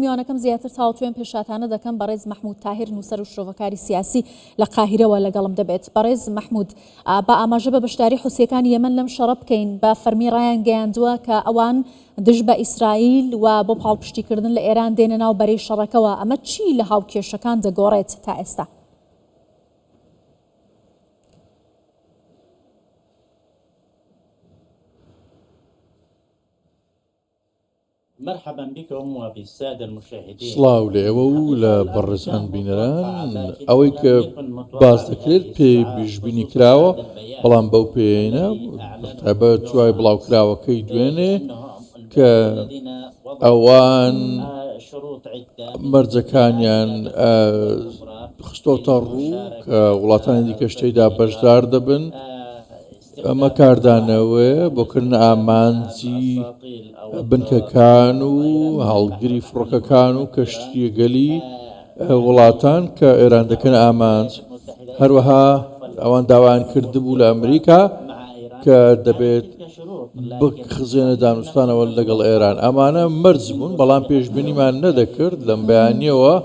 میوانەکەم زیاتر تاوتوێن پێشاتانە دەکەم بەڕێز مەحمود تاهیر نووسەر و شرۆڤەکاری سیاسی لە قاهیرەوە لەگەڵم دەبێت. بەڕێز مەحمود با ئاماژە بە بەشداری حوسیەکانی یەمەن لەم شەڕە بکەین بە فەرمی ڕایان گەیاندووە کە ئەوان دژ بە ئیسرائیل و بۆ پاڵپشتیکردن لە ئێران دێنە ناو بەرەی شەڕەکەوە ئەمە چی لە هاوکێشەکان دەگۆڕێت تا ئێستا؟ سڵاو لە ئێوە و لە بەڕێزان بینەران ئەوەی کە باس دەکرێت پێی بیشبینی کراوە بەڵام بەو پێینە بە دوای بڵاوکراوەکەی دوێنێ کە ئەوان مەرجەکانیان خستۆتە ڕوو کە وڵاتانی دیکەش تێیدا بەشدار دەبن ئەمە کاردانەوەیە بۆ کردنە ئامانجی بنکەکان و هەڵگری فڕۆکەکان و کەشتییەگەلی وڵاتان کە ئێران دەکەنە ئامانج. هەروەها ئەوان داوایان کردبوو لە ئەمریکا کە دەبێت بخزێنە دانوستانەوە لەگەڵ ئێران. ئەمانە مەرج بوون، بەڵام پێشبینیمان نەدەکرد لەم بەیانییەوە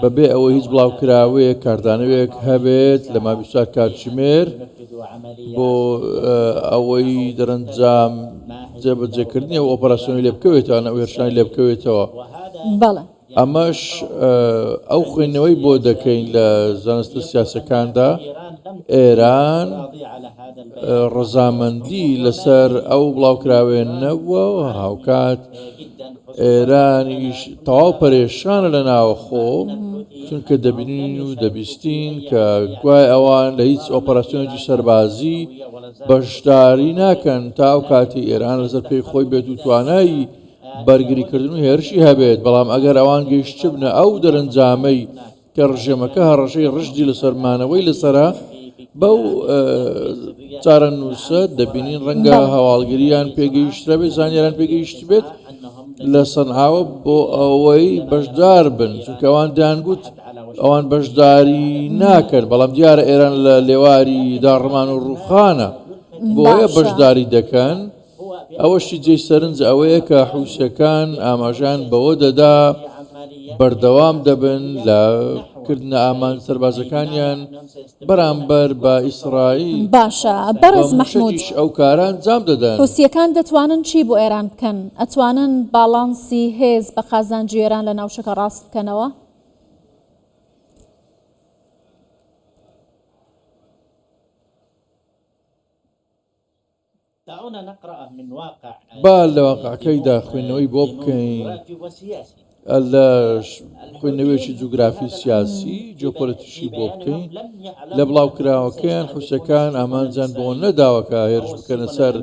بەبێ ئەوەی هیچ بڵاوکراوەیەک، کاردانەوەیەک هەبێت لە ماوەی 24 کاتژمێر بۆ ئەوەی دەرەنجام جێبەجێکردنی ئەو ئۆپەراسیۆنەی لێ بکەوێتەوە، ئەو هێرشانەی لێ بکەوێتەوە. بەڵێ. ئەمەش ئەو خوێندنەوەی بۆ دەکەین لە زانستە سیاسەکاندا ئێران ڕەزامەندی لەسەر ئەو بڵاوکراوێن نەبووە و هاوکات ئێرانیش تەواو پەرێشانە لە ناوەخۆ چونکە دەبینین و دەبیستین کە گوای ئەوان لە هیچ ئۆپەراسیۆنێکی سەربازی بەشداری ناکەن تا ئەو کاتی ئێران لەسەر پێی خۆی بێت و توانایی بەرگریکردن و هێرشی هەبێت، بەڵام ئەگەر ئەوان گەیشتبنە ئەو دەرەنجامەی کە ڕژێمەکە هەڕەشەی ڕژدی لەسەر مانەوەی لەسەرە، بەو چارەنووسە دەبینین ڕەنگە هەواڵگریان پێگەیشترابێت، زانیاریان پێگەیشتبێت لە سەنعاوە بۆ ئەوەی بەشدار بن، چونکە ئەوان دەیانگوت ئەوان بەشداری ناکەن، بەڵام دیارە ئێران لە لێواری داڕمان و ڕووخانە، بۆیە بەشداری دەکەن. ئەوەشی جێی سەرنجە ئەوەیە کە حوسیەکان ئاماژەیان بەوە دەدا بەردەوام دەبن لە کردنە ئامانج سەربازەکانیان بەرامبەر بە ئیسرائیل باشە بەڕێز مەحمود موشەکیش ئەو کارە ئەنجام دەدەن. حوسیەکان دەتوانن چی بۆ ئێران بکەن؟ ئەتوانن باڵانسی هێز بە قازانجی ئێران لە ناوچەکە ڕاست بکەنەوە؟ با لە واقعەکەیدا خوێندنەوەی بۆ بکەین لە خوێندنەوەیەکی جوگرافی سیاسی جیۆپۆلەتیکی بۆ بکەین لە بڵاوکراوەکەیان حوسەکان ئامانجیان بۆ نەداوە کە هێرش بکەنە سەر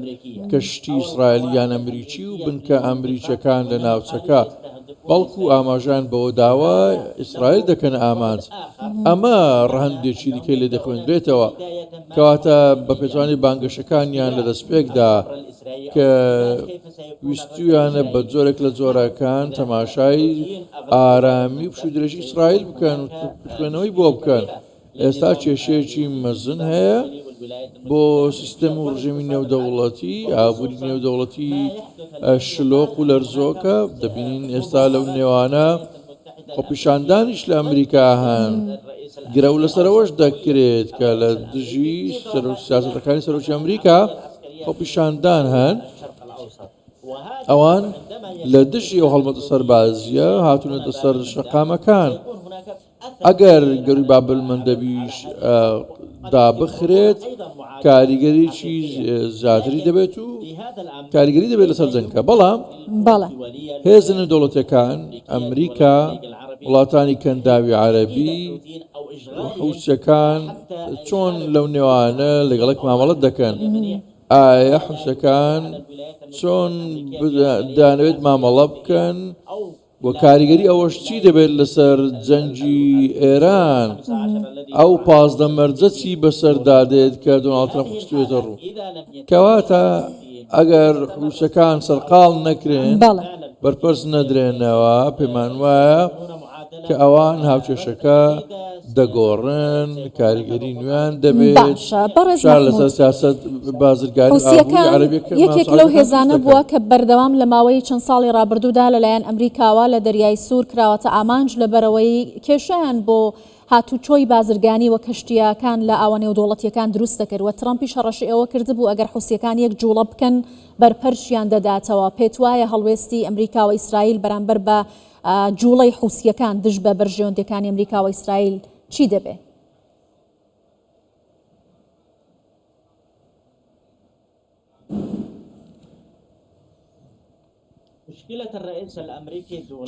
کەشتی ئیسرائیلی یان ئەمریکی و بنکە ئەمریکیەکان لە ناوچەکە بەڵکو ئاماژەیان بەوە داوە ئیسرائیل دەکەنە ئامانج ئەمە ڕەهەندێکی دیکەی لێ دەخوێندرێتەوە کەواتە بە پێچەوانەی بانگەشەکانیان لە دەستپێکدا کە ویستویانە بە جۆرێک لە جۆرەکان تەماشای ئارامی و پشوودرێژی ئیسرائیل بکەن و خوێنەوەی بۆ بکەن ئێستا کێشەیەکی مەزن هەیە بۆ سیستەم و ڕژێمی نێودەوڵەتی ئابووری نێودەوڵەتی شلۆق و لەرزۆکە دەبینین ئێستا لەو نێوانە خۆپیشاندانیش لە ئەمریکا هەن گرەو لەسەر ئەوەش دەکرێت کە لە دژی سیاسەتەکانی سەرۆکی ئەمریکا خۆپیشاندان هەن ئەوان لە دژی ئەو هەڵمەتە سەربازیە هاتوونەتە سەر شەقامەکان ئەگەر گەروی بابلمەندەبیش دابخرێت کاریگەریی زیاتری دەبێت و کاریگەری دەبێت لەسەر جەنگەکە بەڵام هێزە نێودەوڵەتیەکان ئەمریکا وڵاتانی کەنداوی عەرەبی حوسەکان چۆن لەو نێوانە لەگەڵک مامەڵەت دەکەن ئایا حوسەکان چۆن دانەوێت مامەڵە بکەن و کاریگەری ئەوەش چی دەبێت لەسەر جەنگی ئێران ئەو 15 مەرجە چی بەسەردا دێت کە دۆناڵد ترەمپ خستوێتە ڕوو کەواتە ئەگەر حوسەکان سەرقاڵ نەکرێن بەڵێ. بەرپەرچ نەدرێنەوە، پێمان وایە کە ئەوان هاوکێشەکە دەگۆڕن، کاریگەری نوێیان دەبێت، باشە بەڕێز فشار لەسەر مەحمود، سیاسەت بازرگانی و ئابووری حوسییەکان عەرەبیەکە یەکێک لەو هێزانە بووە کە بەردەوام لە ماوەی چەند ساڵی ڕابردوودا لەلایەن ئەمریکاوە لە دەریای سوور کراوەتە ئامانج لەبەرئەوەی کێشەیان بۆ هاتوچۆی بازرگانی و کەشتییەکان لە ئاوە نێودەوڵەتییەکان دروست دەکرد و ترەمپیش هەڕەشەی ئەوە کردبوو ئەگەر حوسییەکان یەک جوڵە بکەن بەرپەرچیان دەداتەوە. پێتوایە هەڵوێستی ئەمریکا و ئیسرائیل بەرامبەر بە جوڵەی حوسییەکان دژ بە بەرژەوەندییەکانی ئەمریکا و ئیسرائیل چی دەبێ؟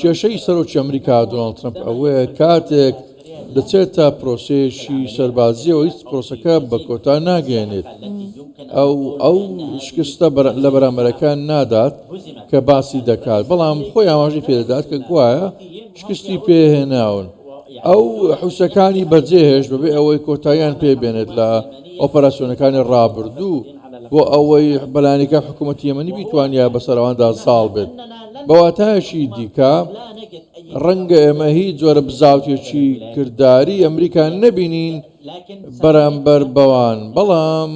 کێشەی سەرۆکی ئەمریکا دۆناڵد ترەمپ ئەوەیە کاتێک دەچێتە پرۆسەیەکی سەربازیەوە هیچ پرۆسەکە بە کۆتا ناگەیەنێت ئەو ئەو شکستە لە بەرامبەرەکان نادات کە باسی دەکات بەڵام خۆی ئاماژەی پێدەدات کە گوایە شکستی پێهێناون ئەو حوسەکانی بەجێهێشت بەبێ ئەوەی کۆتاییان پێبێنێت لە ئۆپەراسیۆنەکانی ڕابردوو بۆ ئەوەی بەلانیکەم حکوومەتی یەمەنی بیتوانیا بەسەر ئەواندا زاڵ بێت. بە واتایەکی دیکە ڕەنگە ئێمە هیچ جۆرە بزاوتێکی کرداری ئەمریکا نەبینین بەرامبەر بەوان، بەڵام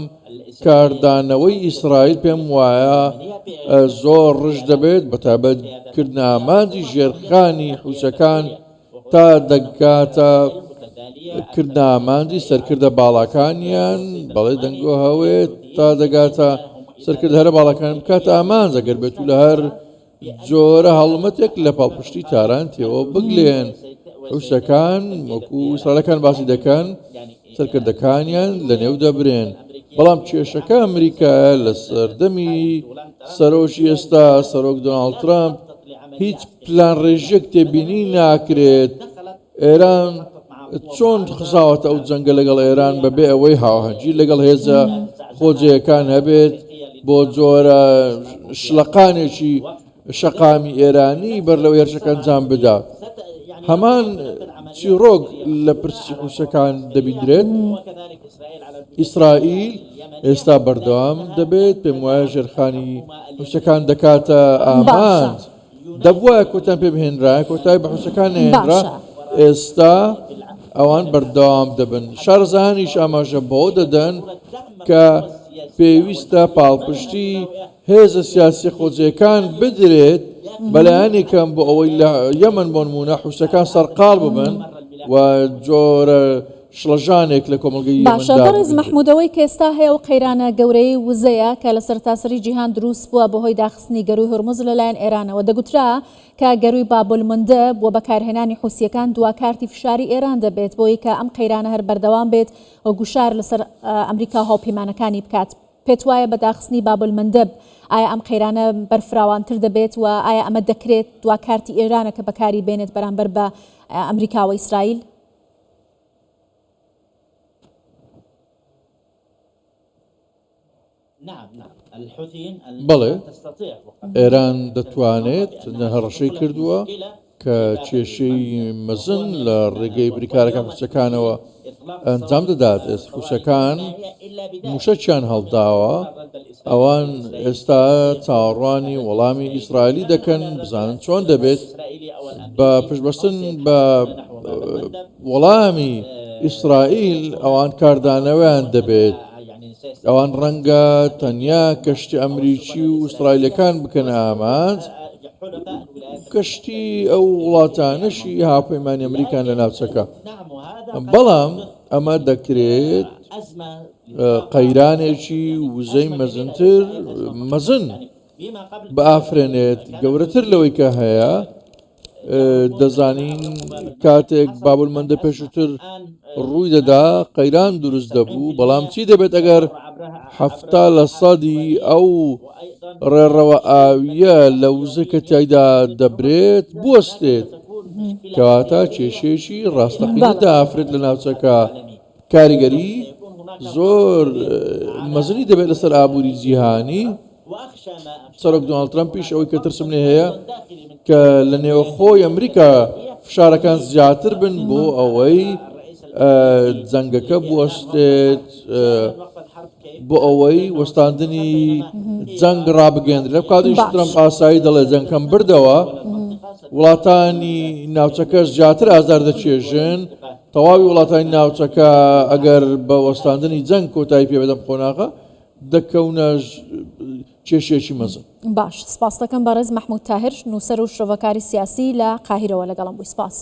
کاردانەوەی ئیسرائیل پێم وایە زۆر ڕژد دەبێت، بەتایبەت کردنە ئامانجی ژێرخانی حوسەکان تا دەگاتە کردنە ئامانجی سەرکردە باڵاکانیان، بەڵێ دەنگۆ هەوێت تا دەگاتە سەرکردە هەرە باڵاکان بکاتە ئامانج ئەگەر بێت و لە هەر جۆرە هەڵمەتێک لە پاڵپشتی تاران تێوە بگلێن. حوسەکان وەکو ئیسرائیلەکان باسی دەکەن سەرکردەکانیان لەنێو دەبرێن، بەڵام کێشەکە ئەمریکایە لە سەردەمی سەرۆکی ئێستا سەرۆک دۆناڵد ترەمپ هیچ پلانڕێژیەک تێبینی ناکرێت، ئێران چۆن خزاوەتە ئەو جەنگە لەگەڵ ئێران بەبێ ئەوەی هاوهەنگی لەگەڵ هێزە خۆجێیەکان هەبێت بۆ جۆرە شلەقانێکی شەقامی ئێرانی بەر لەوەی هێرشەکە ئەنجام بدا. هەمان چیڕۆک لە پرسی حوسەکان دەبیندرێت. ئیسرائیل ئێستا بەردەوام دەبێت، پێم وایە ژێرخانی حوسەکان دەکاتە ئامانج. دەبوایە کۆتایان پێ بهێنرایە، کۆتایی بە حوسەکان نەهێنرا، ئێستا ئەوان بەردەوام دەبن. شارەزایانیش ئاماژە بەوە دەدەن کە پێویستە پاڵپشتی هێزە سیاسیە خۆجێیەکان بدرێت بەلایەنی کەم بۆ ئەوەی لە یەمەن بۆ نموونە حوسەکان سەرقاڵ ببن و جۆرە شڵەژانێک لە کۆمەڵگەی باشە یەمەندا بەڕێز ببینرێت. مەحمود ئەوەی کە ئێستا هەیە ئەو قەیرانە گەورەیەی وزەیە کە لە سەرتاسەری جیهان دروست بووە بەهۆی داخستنی گەرووی هورمز لەلایەن ئێرانەوە دەگوترا کە گەرووی بابولمندەب و بەکارهێنانی حوسییەکان دوا کارتی فشاری ئێران دەبێت بۆی کە ئەم قەیرانە هەر بەردەوام بێت و گوشار لەسەر ئەمریکا و هاوپەیمانەکانی بکات. پێتوایە بە داخستنی بابولمەندەب ئایا ئەم قەیرانە بەرفراوانتر دەبێت و ئایا ئەمە دەکرێت دوا کارتی ئێرانە کە بەکاری بێنێت بەرامبەر بە ئەمریکا و ئیسرائیل؟ بەڵێ، ئێران دەتوانێت، هەڕەشەی کردووە کە کێشەی مەزن لە ڕێگەی بریکارەکان حوسەکانەوە ئەنجام دەدات، ئێستا حوسەکان موشەکیان هەڵداوە، ئەوان ئێستا چاوەڕوانی وەڵامی ئیسرائیلی دەکەن بزانن چۆن دەبێت بە پشتبەستن بە وەڵامی ئیسرائیل ئەوان کاردانەوەیان دەبێت. ئەوان ڕەنگە تەنیا کەشتی ئەمریکی و ئیسرائیلەکان بکەنە ئامانج، کەشتی ئەو وڵاتانەشی هاوپەیمانی ئەمریکان لە ناوچەکە. بەڵام ئەمە دەکرێت قەیرانێکی وزەی مەزنتر مەزن بئافرێنێت، گەورەتر لەوەی کە هەیە. دەزانین کاتێک بابولمەندە پێشووتر ڕووی دەدا قەیران دروست دەبوو، بەڵام چی دەبێت ئەگەر 70 لە سەدی ئەو ڕێڕەوە ئاوییە لە وزە کە تیایدا دەبرێت بوەستێت؟ کەواتە کێشەیەکی ڕاستەقینە دەئافرێت لە ناوچەکە، کاریگەری زۆر مەزنی دەبێت لەسەر ئابووری جیهانی. سەرۆک دۆناڵد ترەمپیش ئەوەی کە ترسم لێ هەیە کە لە نێوەخۆی ئەمریکا فشارەکان زیاتر بن بۆ ئەوەی جەنگەکە بوەستێت. بۆ ئەوەی وەستاندنی جەنگ ڕابگەیەندرێت. لەو کاتەیش ترەمپ ئاسایی دەڵێت جەنگەکەم بردەوە، وڵاتانی ناوچەکەش زیاتر ئازار دەچێژن، تەواوی وڵاتانی ناوچەکە ئەگەر بە وەستاندنی جەنگ کۆتایی پێ بێت ئەم قۆناغە، دەکەونە کێشەیەکی مەزن. باش سپاستەکەم بەڕێز مەحمود تاهر نووسەر و شرۆڤەکاری سیاسی لە قاهیرەوە لەگەڵم بووی سپاس.